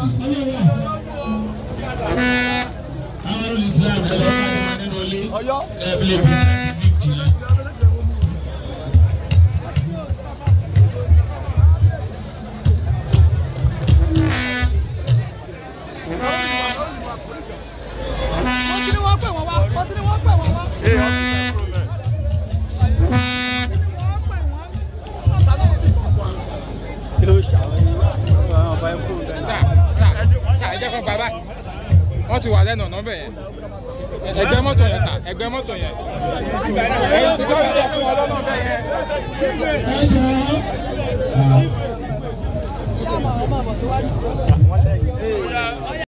gift. Àwọn Islam ẹ lọ bá nínú ilé ẹ fi lè present gift yẹn. Wọ́n ti wà lẹ́nu ọ̀nà bẹ̀ yẹn, ẹgbẹ́ mọ́tò yẹn sà, ẹgbẹ́ mọ́tò yẹn, ẹ̀yìn tí wọ́n ti fún wọn lọ́nà bẹ̀ yẹn. Ẹ jọ̀ọ́.